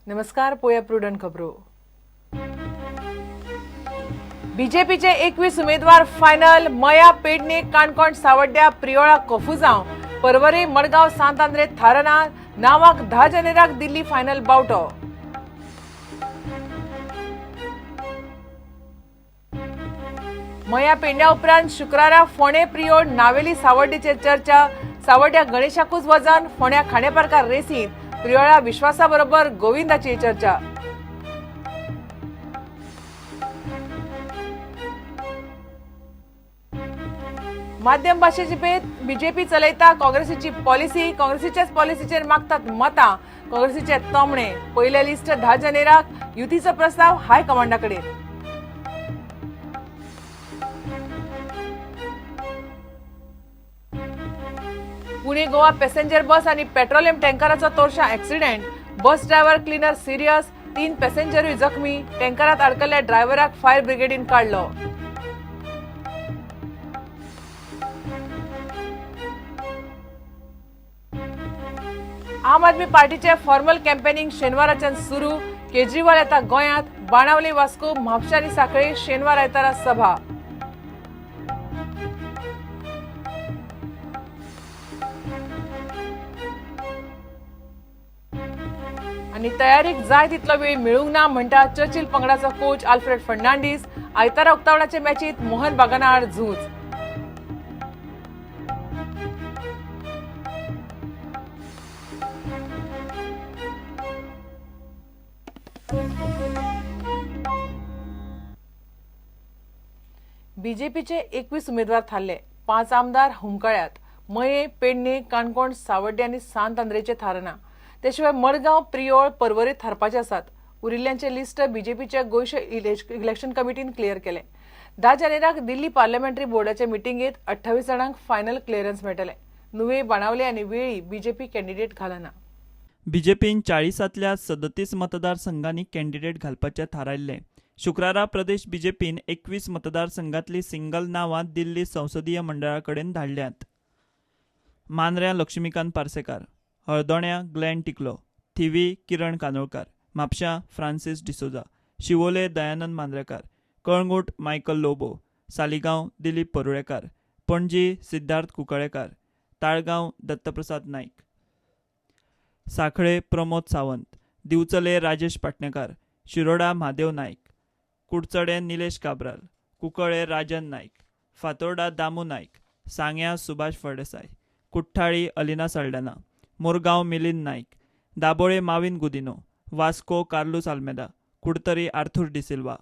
नमस्कार, पोया प्रुडंट खबरो. बीजेपीचे 21 उमेदवार फायनल. मया, पेडणे, काणकोण, सावड्ड्या, प्रियोळा, कोफुजांव, परवरी, मडगांव, सांत आंद्रे थारना. नावाक 10 जानेराक दिल्ली फायनल बावटो. मया पेडण्या उपरांत शुक्रारा फोंडे, प्रियोळ, नावेली, सावड्डेचेर चर्चा. सावड्ड्या गणेशाकूच वजन, फोंड्या खांडेपारकार रेसींत, प्रियोळा विश्वासा बरोबर गोविंदाची चर्चा. माध्यम भाशेची भेद बीजेपी चलयता काँग्रेसीची पॉलिसी. काँग्रेसीच्याच पॉलिसीचेर मागतात मतां. काँग्रेसीचे तोमणे. पयले लिस्ट 10 जानेराक. युतीचो प्रस्ताव हायकमांडा कडेन. पुणे गोवा पॅसेंजर बस आणि पेट्रोलियम टँकराचो तोरशा accident. Bus driver, cleaner serious, 3 पॅसेंजरूय जखमी. टँकरात अडकल्ल्या ड्रायव्हराक फायर ब्रिगेडीन काडलो. आम आदमी पार्टीचे फॉर्मल कॅम्पेनिंग शेनवाराच्यान सुरू. केजरीवाल येता गोंयांत. बाणावली, वास्को, म्हापशा आनी सांखळी शेनवार आयतारा सभा. आनी तयारीक जाय तितलो वेळ मेळूंक ना म्हणटा चर्चिल पंगडाचो कोच आल्फ्रेड फर्नांडीस. आयतारा उक्तावणाचे मॅचीत मोहन बागाना आड झूज. बीजेपीचे 21 उमेदवार थारले. 5 आमदार हुमकळ्यात. मये, पेडणे, काणकोण, सावड्डे आनी सांत आंद्रेचे थारना. ते शिवाय मडगांव, प्रियोळ, परवरी थारपाचे आसात. उरिल्ल्यांचे लिस्ट बीजेपीच्या गोंयच्या इलेक्शन कमिटीन क्लियर केले. 10 जानेराक दिल्ली पार्लमेंटरी बोर्डाचे मिटिंगेत 28 जाणांक फायनल क्लियरन्स मेळटले. नुवे, बाणावले आनी वेळी बीजेपी कॅन्डिडेट घालना. बीजेपीन 40तल्या 37 मतदारसंघांनी कॅन्डिडेट घालपाचें थारायल्लें. शुक्रारा प्रदेश बीजेपीन 21 मतदारसंघांतली सिंगल नांवां दिल्ली संसदीय मंडळा कडेन धाडल्यांत. मांद्र्यां लक्ष्मीकांत पार्सेकार, हळदोण्या ग्लॅन टिकलो, थिवी किरण कानोळकार, म्हापशां फ्रांसीस डिसोजा, शिवोले दयानंद मांद्रेकार, कळंगूट मायकल लोबो, सालिगांव दिलीप परुळेकार, पणजी सिद्धार्थ कुंकळेकार, ताळगांव दत्तप्रसाद नायक, सांखळे प्रमोद सावंत, दिवचले राजेश पाटणेकार, शिरोडा म्हादेव नायक, कुडचडे निलेश काब्राल, कुंकळे राजन नायक, फातोर्डा दामू नायक, सांग्या सुभाष फळदेसाय, कुठ्ठाळी अलिना सल्डाना, मुरगांव मिलिंद नायक, दाबोळे माविन गुदिनो, वास्को कार्लूस आल्मेदा, कुडतरी आर्थूर डिसिल्वा.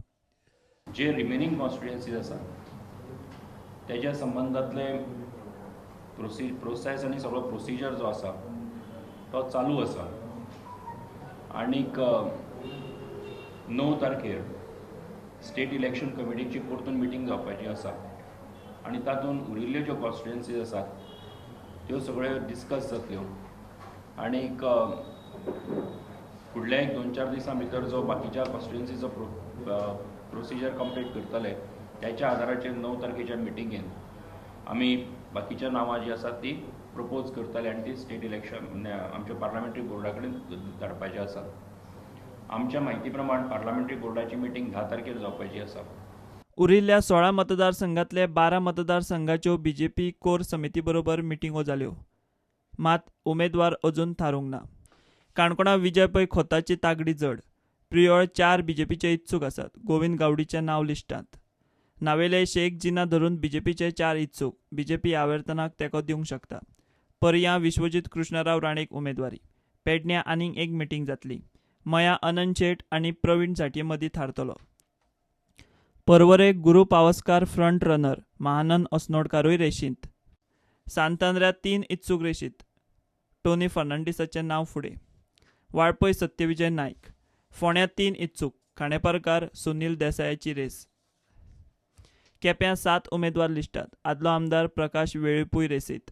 जे रिमेनिंग कॉन्स्टिट्युएन्सीज आसा तेज्या संबंदांतले प्रोसेस आनी सगळो प्रोसिजर जो आसा तो चालू आसा. आनीक 9 तारखेर स्टेट इलेक्शन कमिटीची परतून मिटींग जावपाची आसा आनी तातूंत उरिल्ल्यो ज्यो कॉन्स्टिट्युएन्सीज आसात त्यो सगळ्यो डिस्कस जातल्यो. आनीक फुडल्या एक 2-4 दिसां भितर जो बाकीच्या कॉन्स्टिट्युएन्सीचो प्रोसिजर कंप्लीट करतले त्याच्या आधाराचेर 9 तारखेच्या मिटिंगेन आमी बाकीच्या नांवां जी आसात ती प्रपोज करतले आनी ती स्टेट इलेक्शन आमच्या पार्लमेंटरी बोर्डा कडेन धाडपाची आसा. आमच्या म्हायती प्रमाण पार्लमेंटरी बोर्डाची मिटींग 10 तारखेर जावपाची आसा. उरिल्ल्या 16 मतदारसंघांतले 12 मतदारसंघाच्यो बीजेपी कोर समिती बरोबर मिटिंगो जाल्यो, मात उमेदवार अजून थारूंक ना. काणकोणा विजय पै खोताची तागडी जड. प्रियोळ 4 बीजेपीचे इत्सूक आसात. गोविंद गावडीचें नांव लिस्टांत. नावेले शेख जिना धरून बीजेपीचे 4 इत्सूक. बीजेपी आवर्तनाक तेंको दिवंक शकता. पर्यां विश्वजीत कृष्णराव राणेक उमेदवारी. पेडण्यां आनीक एक मिटींग जातली. मया अनंत शेट आनी प्रवीण साठये मदीं थारतलो. परवरे गुरू पावसकार फ्रंट रनर, महानंद अस्नोडकारूय रेशींत. सांतांद्र्या 3 इत्सूक रेशींत. टोनी फर्नांडीसाचें नांव फुडें. वाळपय सत्यविजय नायक. फोंड्या 3 इत्सूक. खांडेपारकार सुनील देसायाची रेस. केप्यां 7 उमेदवार लिस्टात. आदलो आमदार प्रकाश वेळीपूय रेसीत.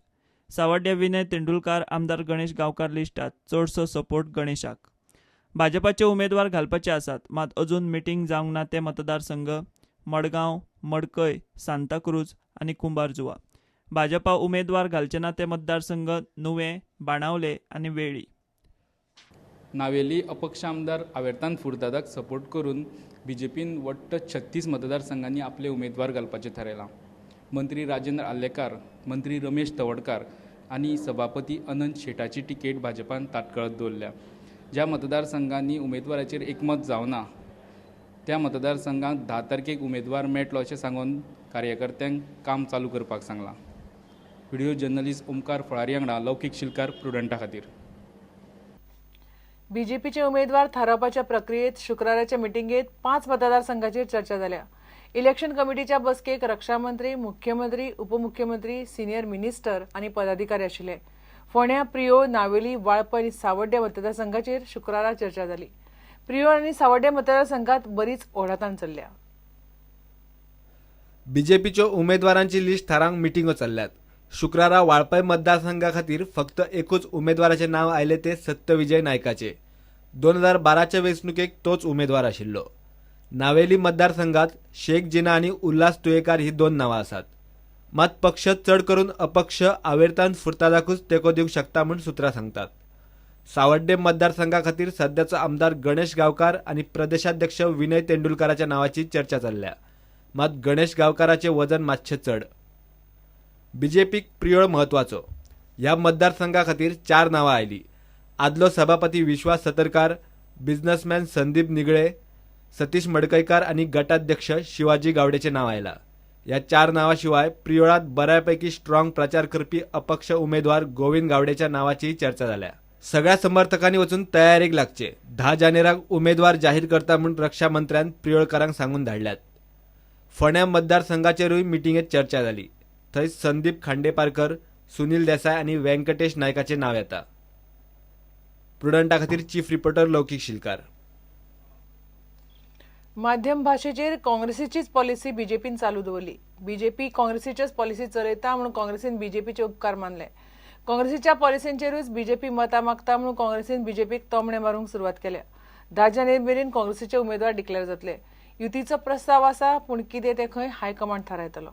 सावड्ड्या विनय तेंडुलकार, आमदार गणेश गांवकार लिस्टात. चडसो सपोर्ट गणेशाक. भाजपाचे उमेदवार घालपाचे आसात, मात अजून मिटींग जावंक ना ते मतदारसंघ मडगांव, मडकय, सांताक्रूज आनी कुंभारजुवा. भाजपा उमेदवार घालचे ना ते मतदारसंघ नुवें, बाणावले आनी वेळी. नावेली अपक्ष आमदार आवेर्तान फुर्तादाक सपोर्ट करून बीजेपीन वट्ट 36 मतदारसंघांनी आपले उमेदवार घालपाचें थारायलां. मंत्री राजेंद्र आर्लेकार, मंत्री रमेश तवडकार आनी सभापती अनंत शेटाची तिकेट भाजपान ताटकळत दवरल्या. ज्या मतदारसंघांनी उमेदवाराचेर एकमत जावना त्या मतदारसंघांत 10 तारखेक उमेदवार मेळटलो अशें सांगून कार्यकर्त्यांक काम चालू करपाक सांगलां. व्हिडिओ जर्नलिस्ट ओमकार फळारी वांगडा लौकीक शिलकार, प्रुडंटा खातीर. बीजेपीचे उमेदवार थारावपाच्या प्रक्रियेत शुक्राराच्या मिटिंगेत 5 मतदारसंघाचेर चर्चा जाल्या. इलेक्शन कमिटीच्या बसकेक रक्षामंत्री, मुख्यमंत्री, उपमुख्यमंत्री, सिनियर मिनिस्टर आनी पदाधिकारी आशिल्ले. फोंड्या, प्रियोळ, नावेली, वाळपय आनी सावड्ड्या मतदारसंघाचेर शुक्रारा चर्चा जाली. प्रियोळ आनी सावड्ड्या मतदारसंघात बरीच ओढाताण चल्ल्या. बीजेपीच्यो उमेदवारांची लिस्ट थारावंक मिटिंगो चल्ल्यात. शुक्रारा वाळपय मतदारसंघा खातीर फक्त एकूच उमेदवाराचें नांव आयलें तें सत्यविजय नायकाचें. 2012च्या वेंचणुकेक तोच उमेदवार आशिल्लो. नावेली मतदारसंघात शेख जिना आनी उल्हास तुयेकार ही 2 नांवां आसात. मात पक्ष चड करून अपक्ष आवेर्तान फुर्तादाकूच तेंको दिवंक शकता म्हूण सुत्रां सांगतात. सावड्डे मतदारसंघा खातीर सद्याचो आमदार गणेश गांवकार आनी प्रदेशाध्यक्ष विनय तेंडुलकाराच्या नांवाची चर्चा चल्ल्या. मात गणेश गांवकाराचें वजन मातशें चड. बीजेपीक प्रियोळ म्हत्वाचो. ह्या मतदारसंघा खातीर 4 नांवां आयलीं. आदलो सभापती विश्वास सतरकार, बिझनसमॅन संदीप निगळे, सतीश मडकयकार आनी गटाध्यक्ष शिवाजी गावडेचें नांव आयलां. ह्या 4 नांवां शिवाय प्रियोळांत बऱ्यापैकी स्ट्रॉंग प्रचार करपी अपक्ष उमेदवार गोविंद गावडेच्या नांवाचीय चर्चा जाल्या. सगळ्या समर्थकांनी वचून तयारेक लागचे. 10 जानेराक उमेदवार जाहीर करता म्हूण रक्षा मंत्र्यान प्रियोळकारांक सांगून धाडल्यात. फोंड्या मतदारसंघाचेरूय मिटिंगेत चर्चा जाली. थंय संदीप खांडेपारकर, सुनील देसाय आनी व्यंकटेश नायकाचें नांव येता. प्रुडंटा खातीर चीफ रिपोर्टर लौकीक शिलकार. माध्यम भाशेचेर काँग्रेसीचीच पॉलिसी बीजेपीन चालू दवरली. बीजेपी काँग्रेसीच्याच पॉलिसी चलयता म्हणून काँग्रेसीन बीजेपीचे उपकार मानले. काँग्रेसीच्या पॉलिसींचेरूच बीजेपी मतां मागता म्हणून काँग्रेसीन बीजेपीक तोमणे मारूंक सुरवात केल्या. 10 जानेर मेरेन काँग्रेसीचे उमेदवार डिक्लेअर जातले. युतीचो प्रस्ताव आसा, पूण कितें तें खंय हायकमांड थारायतलो.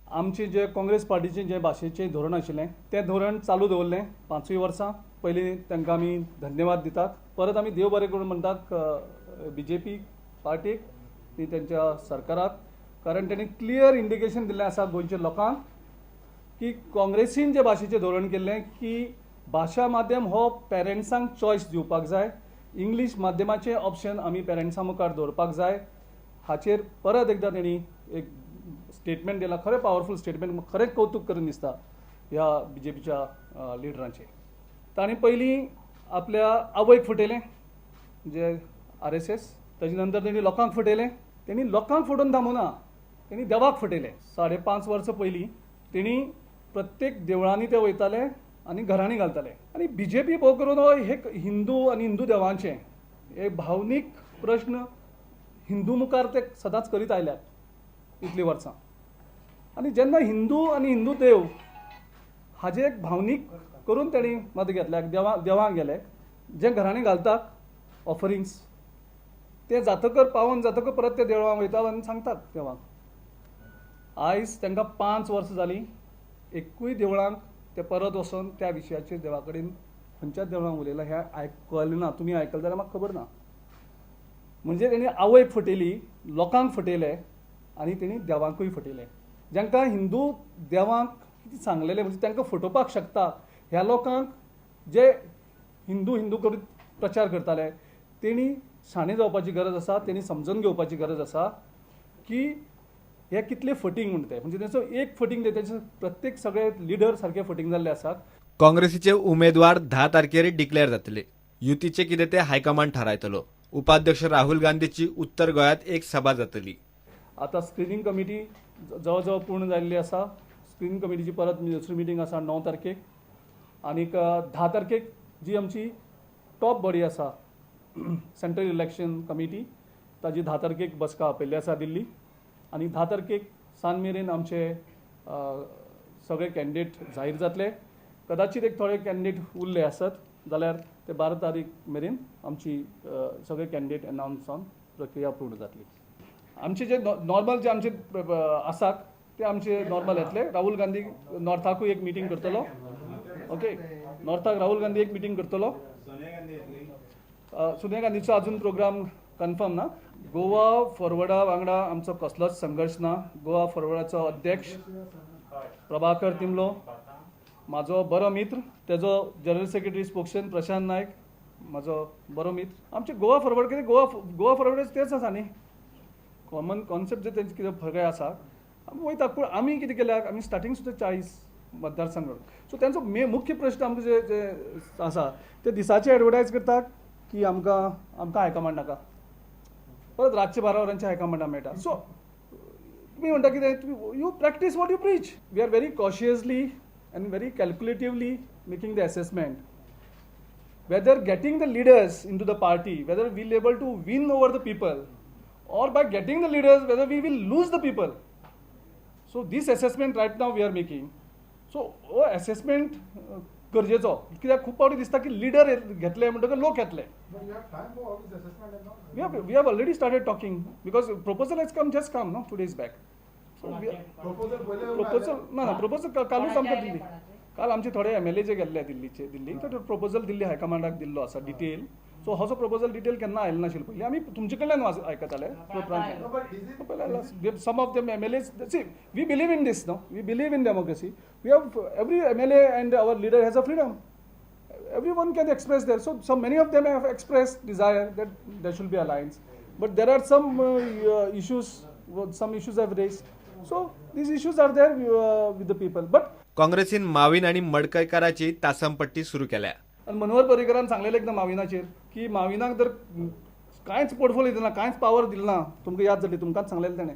आमचे जे काँग्रेस पार्टीचें जे भाशेचें धोरण आशिल्लें तें धोरण चालू दवरलें 5 वर्सां. पयलीं तांकां आमी धन्यवाद दितात. परत आमी देव बरें करून म्हणटात बीजेपी पार्टीक ती तेंच्या सरकाराक, कारण तेणी क्लियर इंडिकेशन दिल्लें आसा गोंयच्या लोकांक की काँग्रेसीन जे भाशेचें धोरण केल्लें की भाशा माध्यम हो पेरंट्सांक चॉयस दिवपाक जाय, इंग्लीश माध्यमाचें ऑप्शन आमी पेरंट्सां मुखार दवरपाक जाय. हाचेर परत एकदां तेणी एक स्टेटमेंट दिलां, खरें पावरफूल स्टेटमेंट, खरें कौतूक करून दिसता ह्या बीजेपीच्या लिडरांचें. तांणी पयलीं आपल्या आवयक फटयलें जे RSS, ताजे नंतर तेणी लोकांक फटयलें. तेणी लोकांक फटोवन थांबूना, तेणी देवाक फटयलें. 5.5 वर्सां पयलीं तेणी प्रत्येक देवळांनी ते वयताले आनी घरांनी घालताले. आनी बीजेपी भोव करून हो हे हिंदू आनी हिंदू देवांचें हे भावनीक प्रश्न हिंदू मुखार ते सदांच करीत आयल्यात इतलीं वर्सां. आनी जेन्ना हिंदू आनी हिंदू देव हाजे एक भावनीक करून तेणी मत घेतल्या, देवांक गेले, जे घरांनी घालतात ऑफरिंग्स ते जातकर पावोन जातकर परत ते देवळांक वयतात आनी सांगतात देवांक. आयज तांकां 5 वर्सां जालीं एकूय देवळांक ते परत वचोन त्या विशयाचेर देवा कडेन खंयच्याच देवळांक उलयला हें आयकलें ना. तुमी आयकलें जाल्यार म्हाका खबर ना. म्हणजे तेणी आवयक फटयली, लोकांक फटयले आनी तेणी देवांकूय फटयले. जांकां हिंदू देवांक कितें सांगलेलें म्हणजे तांकां फटोवपाक शकता ह्या लोकांक जे हिंदू हिंदू करून प्रचार करताले तेणी शाणे जावपाची गरज आसा, तेणी समजून घेवपाची गरज आसा की हे कितले फटींग म्हणटा ते. म्हणजे तेचो एक फटींग तेचे प्रत्येक सगळे लिडर सारके फटींग जाल्ले आसात. काँग्रेसीचे उमेदवार 10 तारखेर डिक्लेअर जातले. युतीचे कितें ते हायकमांड थारायतलो. उपाध्यक्ष राहुल गांधीची उत्तर गोंयांत एक सभा जातली. आतां स्क्रिनींग कमिटी जवळ जवळ पूर्ण जाल्ली आसा. स्क्रिनींग कमिटीची परत दुसरी मिटींग आसा 9 तारखेक आनीक 10 तारखेक जी आमची टॉप बॉडी आसा सेंट्रल इलेक्शन कमिटी ताजी 10 तारखेक बसका आपयल्ली आसा दिल्ली. आनी 10 तारखेक सांज मेरेन आमचे सगळे कॅन्डिडेट जाहीर जातले. कदाचित एक थोडे कॅन्डिडेट उरले आसत जाल्यार ते 12 तारीख मेरेन आमची सगळे कॅन्डिडेट अनावन्स जावन प्रक्रिया पूर्ण जातली. आमचे जे नॉर्मल जे आमचे आसात ते आमचे नॉर्मल येतले. राहुल गांधी नॉर्थाकूय एक मिटींग करतलो. ओके, नॉर्थाक राहुल गांधी एक मिटींग करतलो. सोनिया गांधीचो अजून प्रोग्राम कन्फर्म ना. गोवा फॉरवर्डा वांगडा आमचो कसलोच संघर्श ना. गोवा फॉरवर्डाचो अध्यक्ष प्रभाकर तिमलो म्हाजो बरो मित्र, तेजो general secretary spokesman Prashant Naik म्हाजो बरो मित्र. आमचे गोवा फॉरवर्ड कितें गोवा गोवा फॉरवर्ड तेच आसा न्ही, कॉमन कॉन्सेप्ट जे तेंचे कितें फरक आसा आमी वयता. पूण आमी कितें केल्या, आमी स्टार्टींग सुद्दां 40 मतदारसंघ. सो तेंचो मुख्य प्रश्न आमकां जे जे आसा ते दिसाचे एडवर्टायज करतात की आमकां आमकां हायकमांड नाका, परत रातचे 12 वरांचे हायकमांडा मेळटा. सो तुमी म्हणटा कितें, तुमी you practice what you preach. We are very cautiously and very calculatively making the assessment whether getting the leaders into the party, whether we will able to win over the people, or by getting the leaders whether we will lose the people. So this assessment right now we are making. So हो assessment गरजेचो, कित्याक खूब फावटी दिसता की leader घेतले म्हणटकच लोक येतले. We have already started talking because proposal has come just come no 2 days back. So proposal ना ना प्रपोजल कालूच आमकां दिल्ली, काल आमचे थोडे MLA जे गेल्ले दिल्लीचे दिल्लीक तो प्रपोजल दिल्ली हायकमांडाक दिल्लो आसा डिटेल. सो हो जो प्रपोजल डिटेल केन्ना आयलो नाशिल्लो पयलीं, आमी तुमचे कडल्यान आयकताले. Some of them MLAs, see we believe in this no, we believe in democracy. We have every MLA and our leader has a freedom, everyone can express their. So so many of them have expressed desire that there should be alliance, but there are some issues, some issues have raised. So these issues are there with the people. But काँग्रेसीन माविन आणि मडकयकाराची तासमपट्टी सुरू केल्या. आनी मनोहर पर्रीकरान सांगलेलें एकदां माविनाचेर की माविनाक जर कांयच पोर्टफोलियो दिना, कांयच पावर दिल ना, तुमकां याद जातली, तुमकांच सांगलेलें तेणें,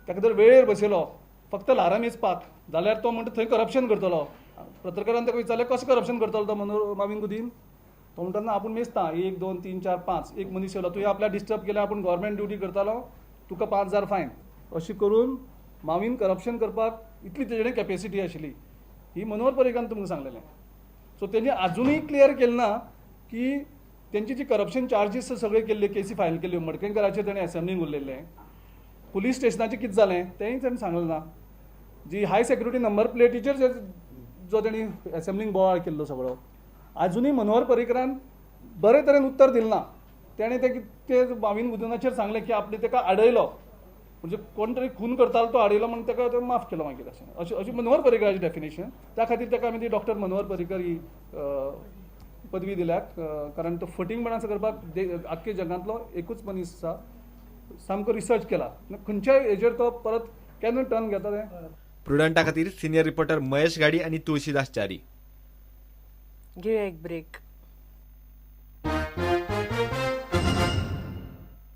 ताका जर वेळेर बसयलो फक्त ल्हारां मेजपाक जाल्यार तो म्हणटा थंय करप्शन करतलो. पत्रकारान ताका विचारलें कशें करप्शन करतलो तो मनोहर माविन गुदीन, तो म्हणटा ना आपूण मेजता 1 2 3 4 5, एक मनीस येयलो तुवें आपल्याक डिस्टर्ब केलें, आपूण गव्हर्मेंट ड्युटी करतालो, तुका 5000 फायन. अशें करून माविन करप्शन करपाक इतली तेजे कडेन कॅपेसिटी आशिल्ली, ही मनोहर पर्रीकरान तुमकां सांगलेलें. सो तेणी आजुनूय क्लियर केलें ना की तेंची जी करप्शन चार्जीस सगळे केल्ले, केसी फायल केल्ल्यो, मडकयकाराचेर तेणें असेंब्लीन उलयल्लें, पुलीस स्टेशनाचें कितें जालें तेंय तेणें सांगलें ना, जी हाय सेक्युरिटी नंबर प्लेटीचेर जो तेणी असेंब्लीन बोवाळ केल्लो सगळो, आजुनूय मनोहर पर्रीकरान बरे तरेन उत्तर दिलें ना. तेणें ते माविन गुदिनाचेर सांगलें की आपणे ताका आडयलो, म्हणजे कोण तरी खून करतालो तो आडयलो म्हणून ताका तो माफ केलो मागीर. अशें अशें अशें मनोहर पर्रीकराचें डेफिनेशन. त्या खातीर ताका आमी ती डॉक्टर मनोहर पर्रीकर ही पदवी दिल्यात, कारण तो फटींगपणां करपाक आख्खे जगांतलो एकूच मनीस आसा, सामको रिसर्च केला, खंयच्याय हेजेर तो परत केन्ना टर्न घेता तें. प्रुडंटा खातीर सिनियर रिपोर्टर महेश घाडी आणि तुळशीदास च्यारी. घेऊया एक ब्रेक.